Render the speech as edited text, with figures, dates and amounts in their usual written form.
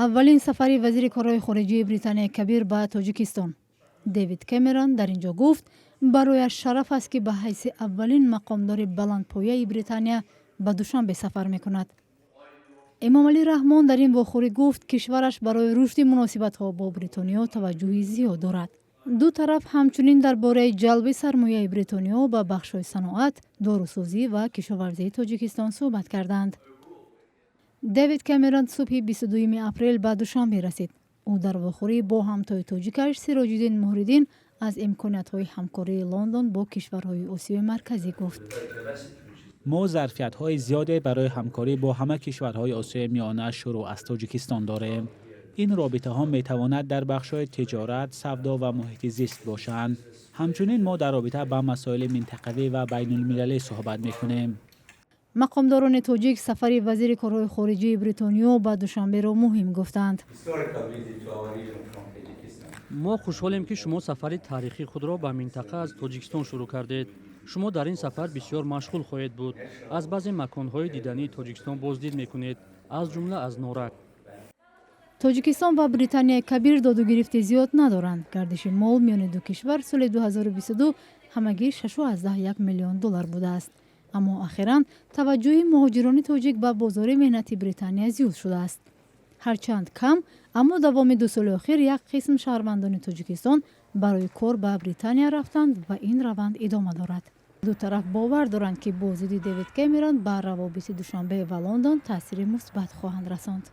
Аввалин сафари вазири корҳои хориҷии Британияи Кабир ба Тоҷикистон. Дэвид Кэмерон дар ин ҷо гуфт, барояш шараф аст, ки ба ҳайси аввалин мақомдори баландпояи Британия ба Душанбе сафар мекунад. Эмомалӣ Раҳмон дар ин вохӯрӣ гуфт, кишвараш барои рушди муносибатҳо бо Бритониё таваҷҷӯҳи зиёд дорад. Ду тараф ҳамчунин дар бораи ҷалби сармояи Бритониё ба бахшҳои саноат, дорусозӣ ва кишоварзии Тоҷикистон суҳбат карданд. Дэвид Кэмерон субҳи 22 апрел ба Душанбе расид. Ӯ дар вохӯрӣ бо ҳамтои тоҷикаш Сироҷиддин Муҳриддин аз имкониятҳои ҳамкории Лондон бо кишварҳои Осиёи Марказӣ гуфт. Мо зарфиятҳои зиёде барои ҳамкорӣ бо ҳама кишварҳои Осиёи Миёна, шурӯъ аз Тоҷикистон, дорем. Ин робитаҳо метавонад дар бахшҳои тиҷорат, савдо ва муҳити зист бошанд. Ҳамчунин мо дар робита ба масоили минтақавӣ ва байнулмилалӣ суҳбат мекунем. Мақомдорони тоҷик сафари вазири корҳои хориҷии Бритониё ба Душанберо муҳим гуфтанд. Мо хушҳолем, ки шумо сафари таърихии худро ба минтақа аз Тоҷикистон шурӯъ кардед. Шумо дар ин сафар бисёр машғул хоҳед буд, аз баъзе маконҳои дидании Тоҷикистон боздид мекунед, аз ҷумла аз Норак. Тоҷикистон ва Британияи Кабир додугирифти зиёд надоранд. Гардиши мол миёни ду кишвар соли 2022 ҳамагӣ 6,1 миллион доллар будааст. Аммо ахиран таваҷҷӯҳи муҳоҷирони тоҷик ба бозори меҳнати Британия зиёд шудааст. Ҳарчанд кам, аммо давоми 2 соли охир як қисм шаҳрвандони Тоҷикистон барои кор ба Британия рафтанд ва ин раванд идома дорад. Ду тараф бовар доранд, ки боздиди Дэвид Кэмерон ба равобити Душанбе ва Лондон таъсири мусбат хоҳанд расонд.